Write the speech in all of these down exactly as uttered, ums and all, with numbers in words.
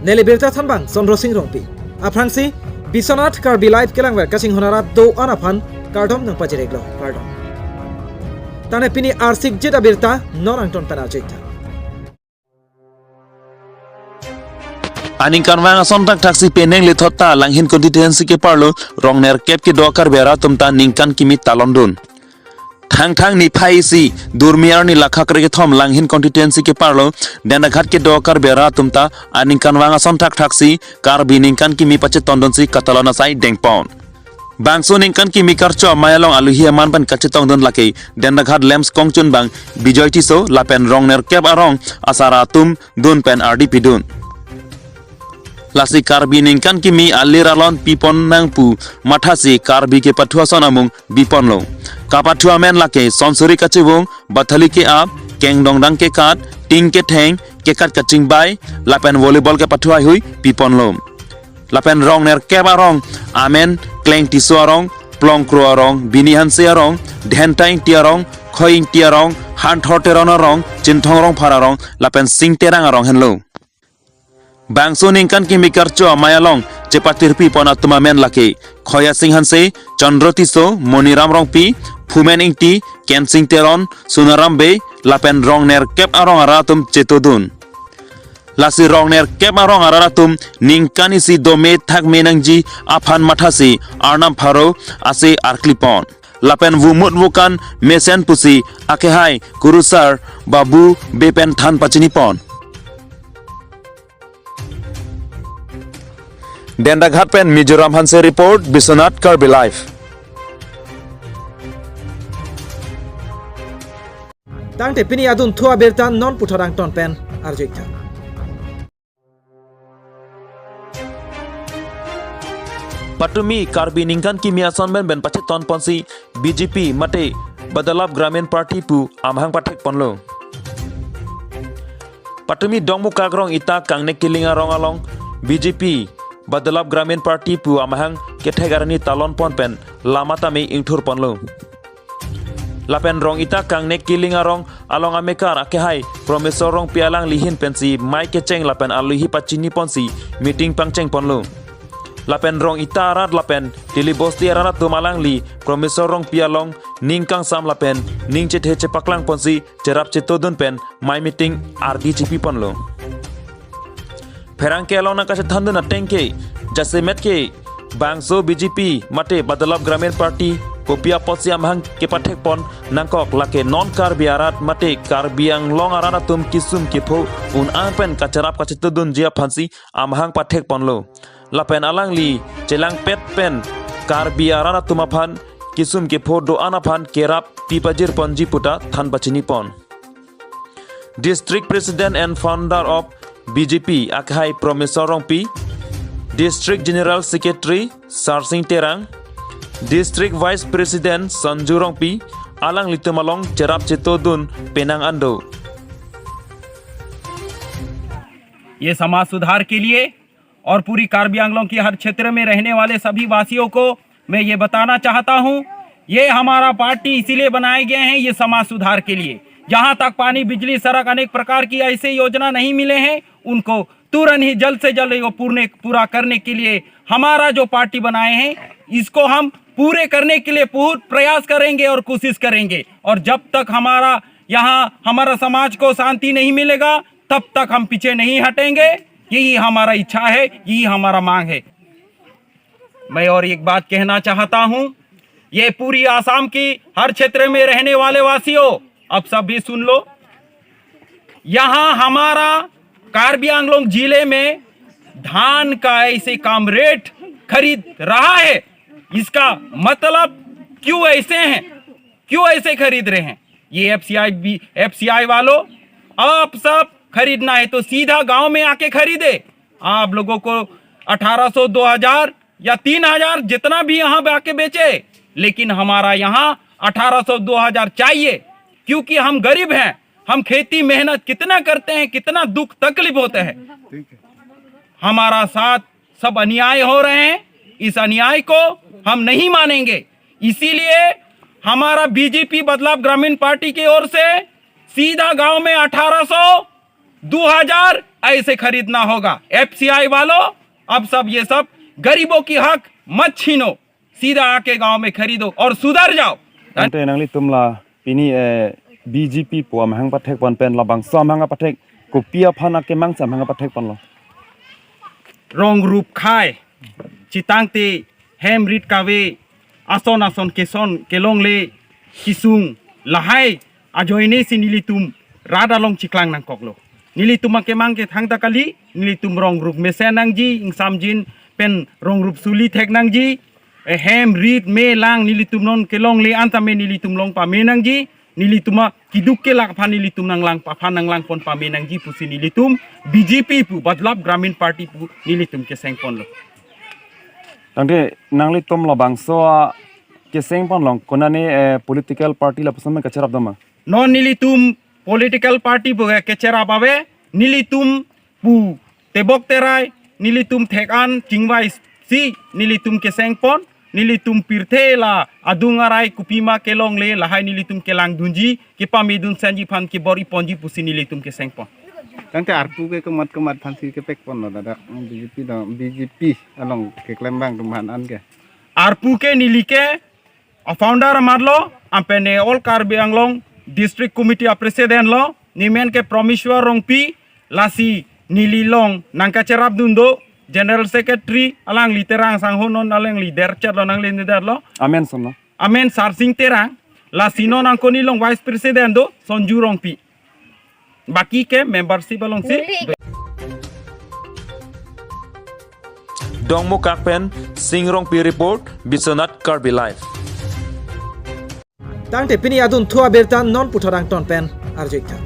Neli birta thanbang Chandra Sing Rongpi. Aphrangsi Biswanath Karbi Live kelangver kachinghon arat do-an aphan kardom nangpajir-iklo, kardom. Tangte pini arsikjit abirta non angton pen arju-iktha. Aningkanvang ason thakthaksi penang lethot ta Langhin constituency keparlo rong nerkep kedo Karbi arat atum ta ningkan kimi talondun. Thangthang niphai isi Durmi arni lakhak krekethom Langhin constituency keparlo Dendaghat kedo Karbi arat atum ta aningkanvang ason thakthaksi Karbi ningkan kimi pachetondunsi katalon asai dengpon. Bangso ningkan kimi karcho amei along aluhi aman pen kachetongdun lake Dendaghat LAMPS kongchunbang Bijoy Tisso lapen rong nerkep arong asar atum dun pen ardi pidun. Lasi Karbi ningkan kimi alir alon pipon nangpu mathasi Karbi kepathu ason amung biponlo. Kapathu amen lake sonsuri kachevung, bathali ke-ap, kengdongdang kekat, ting ketheng, kekat kachingbai, lapen volleyball kepathu haihui piponlo. Lapen rong nerkep arong amen Kleng Tisso arong, Plongkro arong, Bini Hanse arong, Dhenta Ingti arong, Khoi Ingti arong, Hanthor Teron arong, Chinthong Rongphar arong, lapen Sing Terang arong henlo. Bangso ningkan kimi karcho amei along chepatirpipon atum amen lake Khoya Sing Hanse, Chandra Tisso, Moniram Rongpi, Phumen Ingti, Kensing Teron, Sunaram Bey, lapen rong nerkep arong arat atum chetodun. Lasi rong nerkep arong arat atum ningkan isi dome thakme nangji aphan mathasi Arnam pharo ase arklipon. Lapen vumut vukan mesen pusi akehai kurusar Babu Bey pen than pachinipon. Dendaghat pen Mizoram Hanse report, Biswanath Karbi Live. Tangte pini adunthu abirta non puthot angton pen arju-iktha. Patumi Karbi ningkan kimi ason pen pen pachetonponsi B J P mate Badalap Gramin Party pu amahang pathekponlo. Patumi Dongmukak rong ita kangnek kiling arong along B J P Badalap Gramin Party pu amahang kethek arni talonpon pen lama tame ingthurponlo. Lapen rong ita kangnek kiling arong along amekar akehai Promeswar Rongpi alangli ahin pensi mei kecheng lapen aluhi pachiniponsi meeting pangchengponlo. Lapen rong ita arat lapen Tili Bosti arat atum alangli Promeswar Rongpi along ning kangsam lapen ning chethe chepaklangponsi cherap chetodun pen mei meeting ardi chipiponlo. Pherangke along nangkachethandun ateng ke, jasemet ke bangso B J P mate Badalap Gramin Party kopi apotsi amahang kepathekpon nangkok, lake non Karbi arat mate Karbi Anglong arat atum kesum kepho un-an pen kacherap kachetodunji aphansi amahang pathekponlo. Lapen alangli chelangpet pen Karbi arat atum aphan kesum kepho do-an aphan kerap pipajirponji puta than pachinipon. District President and Founder of B J P akehai Promeswar Rongpi, District General Secretary Sarsing Terang, District Vice President Sanju Rongpi, alanglitum along cherap chetodun penang an do. ये समाज सुधार के लिए और पूरी कार्बी आंगलोंग की हर क्षेत्र में रहने वाले सभी वासियों को मैं ये बताना चाहता हूँ, ये हमारा पार्टी इसीलिए बनाए गए हैं, ये समाज सुधार के लिए। जहाँ तक पानी, बिजली, सड़क, अनेक प्रकार की ऐसे योजना नहीं मिले हैं, उनको तुरंत ही जल्द से जल्द वो पूर्ण, पूरा करने के लिए हमारा जो पार्टी बनाए हैं, इसको हम पूरे करने के लिए बहुत प्रयास करेंगे और कोशिश करेंगे। और जब तक हमारा यहाँ, हमारा समाज को शांति नहीं मिलेगा, तब तक हम पीछे नहीं हटेंगे। यही हमारा इच्छा है, यही हमारा मांग है। मैं और एक बात कहना चाहता हूँ, ये पूरी आसाम की हर क्षेत्र में रहने वाले वासियों, आप सब भी सुन लो, यहाँ हमारा कार्बी आंगलोंग जिले में धान का ऐसे कम रेट खरीद रहा है, इसका मतलब क्यों ऐसे हैं, क्यों ऐसे खरीद रहे हैं? ये एफसीआई भी, एफसीआई वालों, आप सब खरीदना है तो सीधा गांव में आके खरीदे। आप लोगों को अठारह सौ, दो हज़ार या तीन हज़ार, जितना भी यहाँ पे आके बेचे, लेकिन हमारा यहाँ अठारह सौ, दो हज़ार चाहिए, क्योंकि हम गरीब हैं। हम खेती मेहनत कितना करते हैं, कितना दुख तकलीफ होता है, हमारा साथ सब अन्याय हो रहे हैं। इस अन्याय को हम नहीं मानेंगे। इसीलिए हमारा बीजेपी बदलाव ग्रामीण पार्टी की ओर से सीधा गांव में अठारह सौ, दो हज़ार ऐसे खरीदना होगा। एफसीआई वालों, अब सब ये सब गरीबों की हक मत छीनो, सीधा आके गांव में खरीदो और सुधर जाओ। Tangte nanglitum la pini, eh, B J P pu amahang pathek pon pen labangso amahang pathek, kopi aphan akemang si amahang pathek ponlo? Rong rup khai, chitangte hem rit kave, ason ason keson kelongle, kisung lahai ajoine si nelitum rat along chiklang nangkoklo. Nelitum akemang ke thangta kali, nelitum rong rup mesen nangji, ingsamjin pen rong rup suli thek nangji, eh, hem rit me lang nelitum non kelongle an tame nelitum long pame nangji, nelitum akeduk kelak aphan nelitum nanglang aphan nanglang pon pame nangji pusi nelitum B J P pu, Badlap Gramin Party pu nelitum keseng ponlo. Tangte nanglitum labangso akeseng pon along konane, eh, political party lapuson kacherap doma? Non nelitum political party pu ke kacherap ave, nelitum pu tebok terai, nelitum thek an chingvai si nelitum keseng pon, nelitum pirthe la adung arai kopima kelongle lahai nelitum kelang dunji, kepame dun senji aphan kebor-i ponji pusi nelitum keseng pon. Tangte arpu ke komat komat aphan si kepek ponlo, ladak, mm, B J P do, B J P along keklem abang atum aphan an ke? Arpu ke neli ke a founder amat lo, ampene All Karbi Anglong District Committee a president lo, nemen ke Promeshwar Rongpi, lasi neli along nangkacherap dun do General Secretary alangli Terang sangho, non alangli derchet lo, nangli derlo. Amen son lo? Amen Sarsing Terang, lasi non angkoni along Vice President do Sonju Rongpi. Baki ke membership along si. Dongmukak pen Sing Rongpi report, Biswanath Karbi Live. Tangte pini adunthu abirta non puthot angton pen arju-ik tha.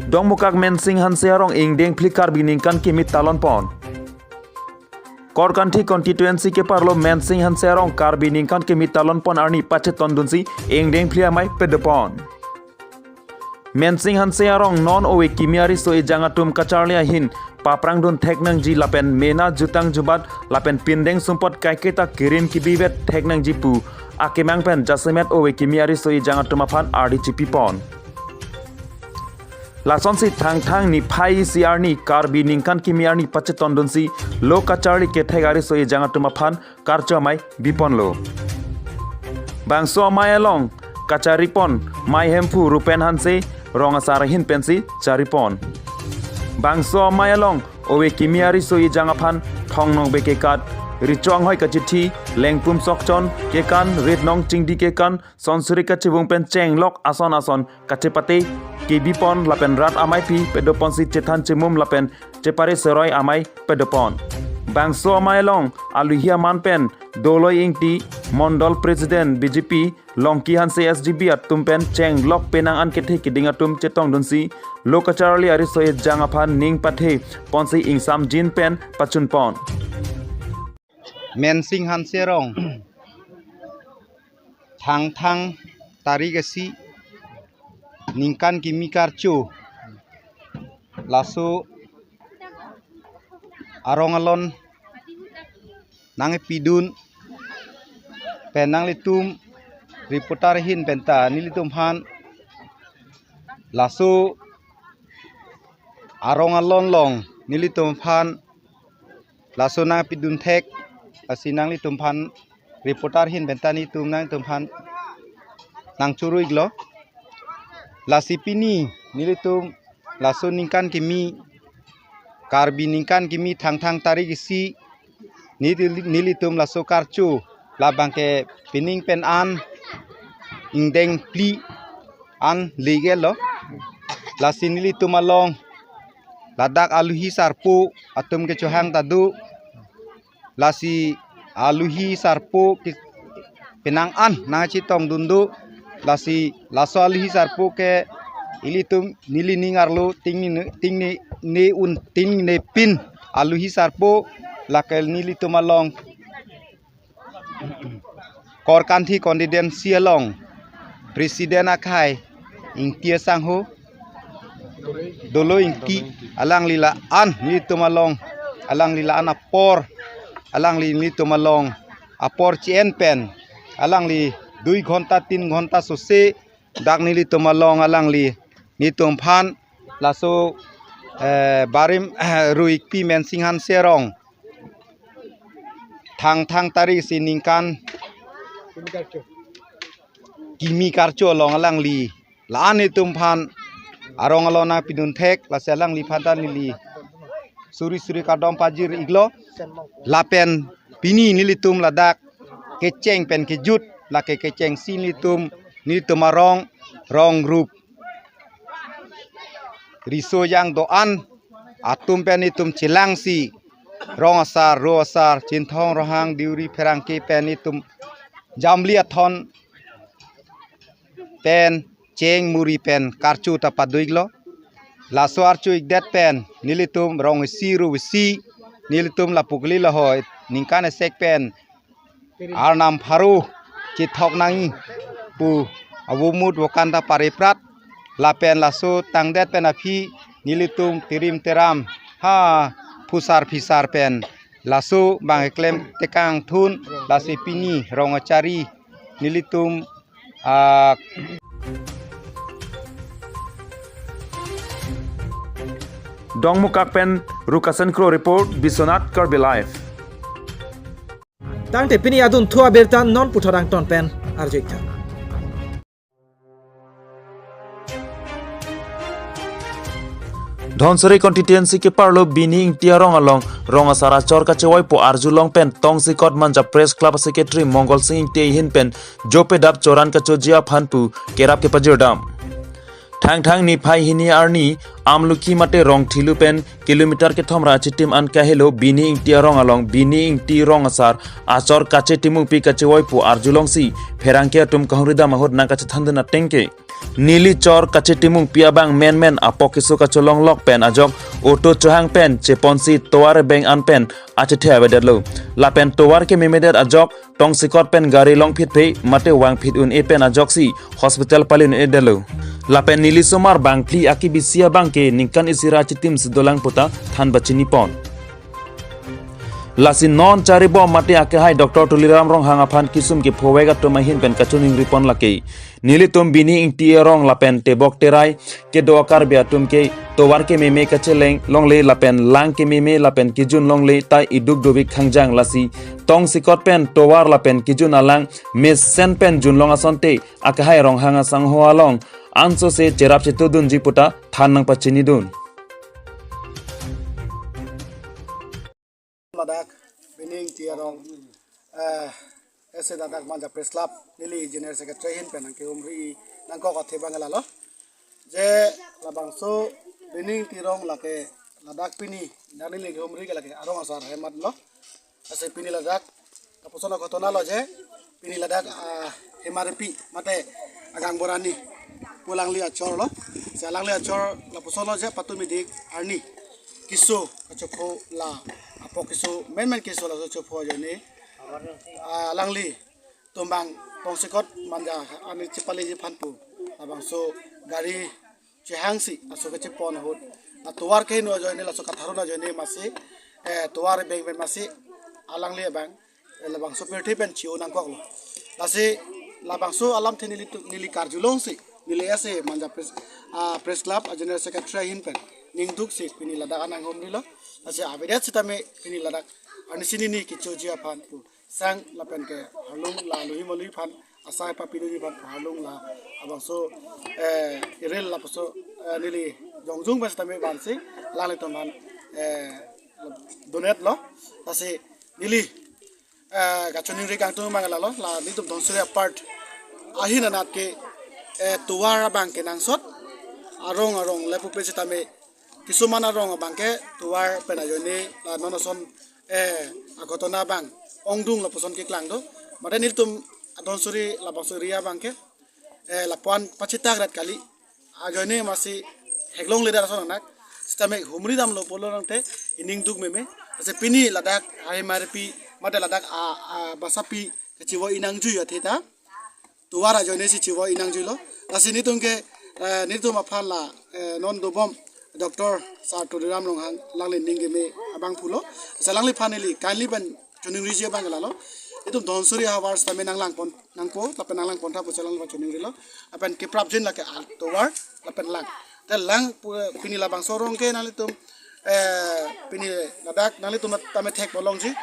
Dongmukak Mensing Hanse arong ingdeng phli Karbi ningkan kimi talon pon. Korkanthi constituency keparlo Mensing Hanse arong Karbi ningkan kimi talon pon arni pacheton dunsi ingdeng phli amei pado pon. Mensing Hanse arong non ove kimi ariso ejang atum kacharli ahin paprang dun thek nangji lapen mena jutang jubat lapen pindeng sumpot kaiketa kirim kibivet thek nangji pu akemang pen jasemet ove kimi ariso ejang atum aphan ardi chipi pon. Lasonsi Thangthang niphai isi arni Karbi ningkan kimi arni pacheton dunsi lo kacharli kethek ariso ejang atum aphan karcho amei bi ponlo. Bangso amei along kachari pon mei hemphu Rupen Hanse rong asar ahin pensi chari pon. Bangso amei along ove kimi ariso ejang aphan thong nong beke kat, richo anghoi kachithi, lengpum sokchon kekan, rit nong chingdi kekan, sonsuri kachivung pen chenglok ason ason kachepate kebi pon lapen rat ameipi pado ponsi chethan chemum lapen chepare seroi amei pado pon. Bangso amei along aluhi aman pen Doloi Ingti, Mondol President B J P, Longki Hanse S G B atum pen chenglok penang an kethe keding atum chetong dunsi lo kacharli ariso ejang aphan ning pathe ponsi ingsamjin pen pachun pon. Mensing Hanse arong Thangthang tarik isi ningkan kimi karcho, laso arong alon nangpidun pen nanglitum reporter ahin penta nelitum aphan laso arong alon along nelitum aphan laso nangpidun thek, lasi nanglitum aphan reporter ahin penta nelitum nanglitum aphan nangchoro-iklo. Lasi pini nelitum laso ningkan kimi, Karbi ningkan kimi Thangthang tarik isi, neli-, nelitum laso karcho labang ke pining pen an ingdeng phli an le-iklo. Lasi nelitum along ladak aluhi sarpo atum kechohang ta do. Lasi aluhi sarpo ke penang an nangchetong dun do. Lasi laso aluhi sarpo ke ilitum neli ning arlo tingni ne, tingni ne un tingni ne pin aluhi sarpo, lake nelitum along Korkanthi constituency along President akhai Ingti asangho, Doloi Ingti, alangli la-an nelitum along, alangli la-an apor, alangli nelitum along apor chi-en pen, alangli dui ghonta tin ghonta sose dak nelitum along alangli, netum aphan laso, eh, Barim Ruikpi Mensing Hanse arong Thangthang tarik isi ningkan kimi karcho along alangli la-an netum aphan arong along nangpidun thek, lasi alangliphan ta neli suri suri kardom pajir iklo. Lapen pini nelitum ladak kecheng pen kejut, lake kechengsi nelitum, nelitum arong, rong rup, riso jang do-an atum pen netum chelangsi, rong asar, ro asar, Chinthong, Ronghang, Deuri, Pherangke pen netum jamli athon pen cheng muri pen karcho ta pado iklo. Laso archo ikdet pen nelitum rong isi ru isi, nelitum lapu kali lahoi ningkan esek pen Arnam pharo chethok nangji pu avomut vokan ta pareprat. Lapen laso tangdet pen aphi nelitum tirim teram ha phusar phisar pen laso bang keklem tekang thun, lasi pini rong achari nelitum, ah, Dongmukak pen Rukasen Kro report, Biswanath Karbi Live. Tangte pini adunthu abirta non puthot angton pen arju-ik tha. Dhansiri constituency keparlo Bini Ingti arong along rong asar achor kachevoipo arjulong pen tongsekot Manja Press Club secretary Mongol Sing Ingti ahin pen jope dap choran kachoji aphan pu kerap kepajirdam. Thangthang niphai hini arni Amlukhi mate Rongthilu pen kilometer kethom ra achitim an kahelo Bini Ingti arong along Bini Ingti rong asar achor kachetimungpi kachevoipo arjulongsi pherangke atum kahumridam ahut nangkachethandun atengke neli chor kachetimungpi abang menmen apok keso kacholonglok pen ajok auto chohang pen cheponsi tovar beng an pen achethe avedetlo. Lapen tovar kememedet ajok tongsekot pen gari longphitphe mate vangphit un-e pen ajoksi hospital pale un-edetlo. Lapen neli somar bangphli akebisi abangke ningkan isi ra achitimsi dolang puta than pachinipon. Lasi non charibom mate akehai Doctor Tuliram Ronghang aphan kesum kephovek atum ahin pen kachoningri pon lake. Nelitum Bini Ingti arong lapen tebok terai kedo a-Karbi atum ke tovar kememe kacheleng longle lapen lang kememe lapen kejun longle ta iduk dovik khangjang, lasi tongsekot pen tovar lapen kejun alang mesen pen junlong asonte akehai Ronghang asangho along ansose cherap chetudunji puta than nangpachinidun. Ladak Bini Ingti arong, eh, ese ladak Manja Press Club neli General Secretary ahin pen nangkehumri nangkok athe abang lalo. Je labangso Bini Ingti arong lake ladak pini, dak neli kehumri ke lake arong asar hemat lo. Lasi pini ladak lapuson aghotona lo je, pini ladak, ah, Hemaripi mate Agang Borani pu alangli achor lo. Si alangli achor lapuson lo je, patumi dik arni keso kachopho la apok keso menmen keso laso chopho ajoine, ah, alangli tumbang tongsekot Manja ani chepaleji aphan pu labangso gari chehangsi laso kachepon ahut, la tovar keheno ajoine, laso katharun ajoine masi, eh, tovar beng pen masi alangli abang, eh, labangso pirthe pen chi-o nangkoklo. Lasi labangso alamthe nelitum, neli karjulongsi, neli ese Manja Press, ah, Press Club a-General Secretary ahin pen ningduksi pini ladak an nanghumrilo. Lasi avedet sitame pini ladak arnisi nini kechoji aphan pu sang lapen ke arlong la alohi moli aphan asai papidoji aphan arlong la abangso, eh, iril lapuson, eh, neli jongjung pen sitame vansi alanglitum aphan, eh, donate lo. Lasi neli, eh, kachoningri kangtung abang lalo, la nelitum Dhansiri apart ahin anat ke, eh, tovar abang kenangsot, arong arong le pupe sitame kisuman arong abang ke tovar pen ajoine la non ason, eh, aghotona abang ongdung lapuson keklang do. Mate nelitum Dhansiri labangso area abang ke, eh, lapuan pachitak rat kali. Ajoine masi theklongledet ason anak. Sitame humridamlo pulo nangte iningduk meme. Lasi pini ladak Hemaripi mate ladak a, a, Basapi kachevoi nangjuiji athe ta tovar ajoinesi chevoi nangjuilo. Lasi nelitum ke, eh, nelitum aphan la, eh, non dobom Doctor Sir Tuliram Ronghang alangli ning keme abang pulo. Lasi alangliphan neli kindly pen choningriji abang lalo. itum Dhansiri ahavar sitame nang langpon nangpo, lapen nang langpon tha pusi alang pachoningri lo. Lapen keprapjin lake atovar lapen lang. Te lang pu-, pini labangso arong ke nanglitum, eh, pini ladak nanglitum tame thek bolongji.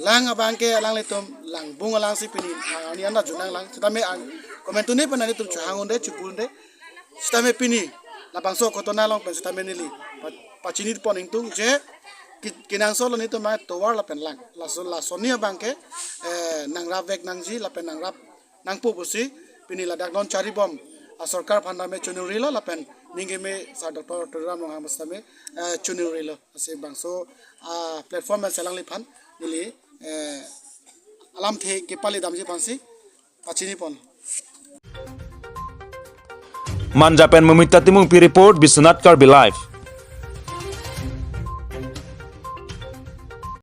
Lang abang ke alanglitum langbung alangsi pini, ah, ni anda junang lang. Sitame ang komentu ni pen nanglitum chuhang un-e, chubun un-e. Sitame pini labangso ghotona along pen sitame neli pa-, pachini pon ingtung je ki-, kenangsot lo nelitum ma tovar lapen lang. Laso, lasoni abang ke, eh, nangrap vek nangji lapen nangrap nangpo pusi pini ladak non charibom asorkar aphan tame choningri lo lapen ning keme Sir Doctor Tuliram Ronghang sitame, eh, choningri lo. Lasi bangso, ah, platform pen si alangliphan neli, eh, alamthe kepali damji aphansi pachini pon. Manja pen Momita Timungpi report, Biswanath Karbi Live.